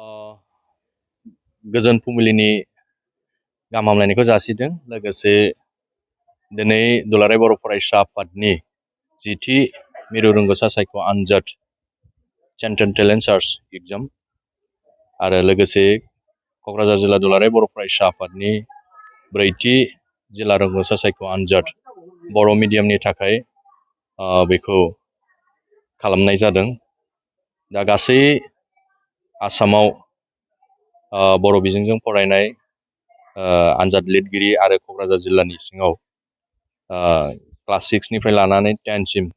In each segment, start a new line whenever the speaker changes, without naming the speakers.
अ गोजोन फुंबिलिनि गाहाम हामलायनायखौ जासिदों। लोगोसे दिनै दुलाराय बर' फरायसा आफादनि 10थि मिरु रोंग'सा सायख' आनजाद सेन्ट्रेल टेलेन्ट सार्च एग्जाम आरो लोगोसे क'क्राझार जिल्ला दुलाराय बर' फरायसा आफादनि 4थि जिल्ला रोंग'सा सायख' आनजाद बर' मिडियामनि थाखाय बेखौ खालामनाय जादों। दा गासै आसामाव बर' बिजोंजों फरायनाय आनजाद लिरगिरि आरो क'क्राझार जिल्लानि सिङाव क्लास 6निफ्राय लानानै 10सिम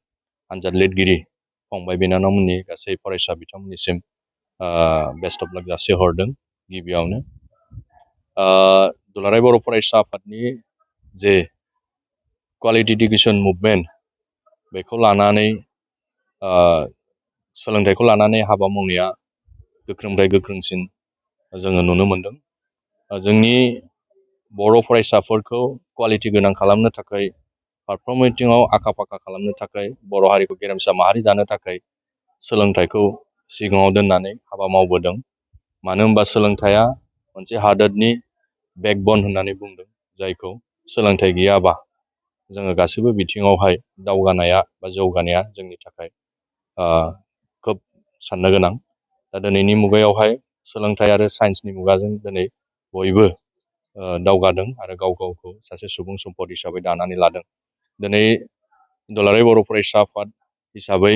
आनजाद लिरगिरि फंबाय बिनानावमोननि गासै फरायसा बिथांमोननिसिम बेस्ट अफ लाक जासिहरदों। गिबियावनो दुलाराय बर' फरायसा आफादनि जे क्वालिटि इडुकेसन मुभमेन्ट बेखौ लानानै सोलोंथाइखौ लानानै हाबा मावनाया गोख्रोंनिफ्राय गोख्रोंसिन जोङो नुनो मोनदों। जोंनि बर' फरायसाफोरखौ क्वालिटि गोनां खालामनो थाखाय फारफ्रोम बिथिङाव आखा फाखा खालामनो थाखाय बर' हारिखौ गेरेमसा माहारि दानो थाखाय सोलोंथाइखौ सिगाङाव दोननानै हाबा मावबोदों। मानो होनबा सोलोंथाइया मोनसे हादोरनि बेकबन होननानै बुंदों, जायखौ सोलोंथाइ गैयाबा जोङो गासैबो बिथिङावहाय दावगानाया बा जौगानाया जोंनि थाखाय खोब साननो गोनां। दा दिनैनि मुगायावहाय सोलोंथाइ आरो साइन्सनि मुगाजों दिनै बयबो दावगादों आरो गाव गावखौ सासे सुबुं सम्पद हिसाबै दानानै लादों। दिनै दुलाराय बर' फरायसा आफाद हिसाबै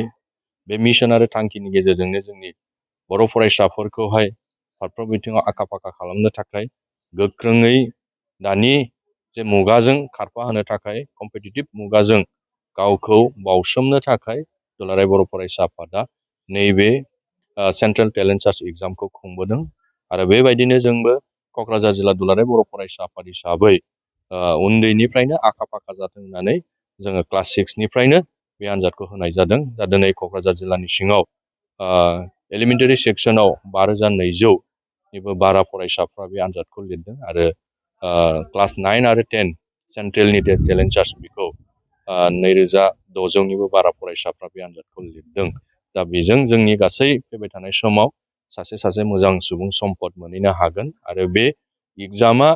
बे मिशन आरो थांखिनि गेजेरजोंनो जोंनि बर' फरायसाफोरखौहाय फारफ्रोम बिथिङाव आखा फाखा खालामनो थाखाय गोख्रोङै दानि जे मुगाजों खारफाहोनो थाखाय कम्पिटिटिभ मुगाजों गावखौ बावसोमनो थाखाय दुलाराय बर' फरायसा आफादा नैबे सेन्ट्रेल टेलेन्ट सार्च एग्जामखौ खुंबोदों। आरो बेबायदिनो जोंबो क'क्राझार जिल्ला दुलाराय बर' फरायसा आफाद हिसाबै उन्दैनिफ्रायनो आखा फाखा जाथों होननानै जोङो क्लास 6निफ्रायनो बे आनजादखौ होनाय जादों। दा दिनै क'क्राझार जिल्लानि सिङाव एलिमेन्टारि सेक्सनाव 5200निबो बारा फरायसाफ्रा बे आनजादखौ लिरदों आरो क्लास 9 आरो 10 सेन्ट्रेलनि टेलेन्ट सार्च बेखौ 2600निबो बारा फरायसाफ्रा बे आनजादखौ लिरदों। दा बेजों जोंनि गासै फैबाय थानाय समाव सासे मोजां सुबुं सम्पद मोनहैनो हागोन। आरो बे एग्जामा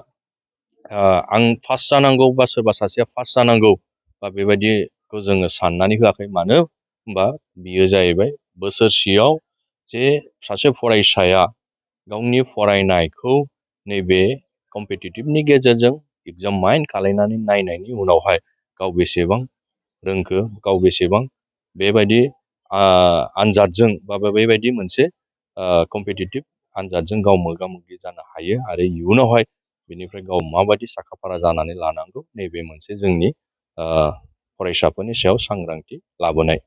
आं पास जानांगौ बा सोरबा सासेया पास जानांगौ बा बेबायदिखौ जोङो साननानै होआखै। मानो होनबा बियो जाहैबाय बोसोरसेयाव जे सासे फरायसाया गावनि फरायनायखौ नैबे कम्पिटिटिभनि गेजेरजों एग्जाम माइन्ड खालायनानै नायनायनि उनावहाय गाव बेसेबां रोंखो, गाव बेसेबां बेबायदि आनजादजों बा बेबायदि मोनसे कम्पिटिटिभ आनजादजों गाव मोगा मोगि जानो हायो आरो इयुनावहाय बेनिफ्राय गाव माबायदि साखाफारा जानानै लानांगौ, नैबे मोनसे जोंनि फरायसाफोरनि सायाव सांग्रांथि लाबोनाय।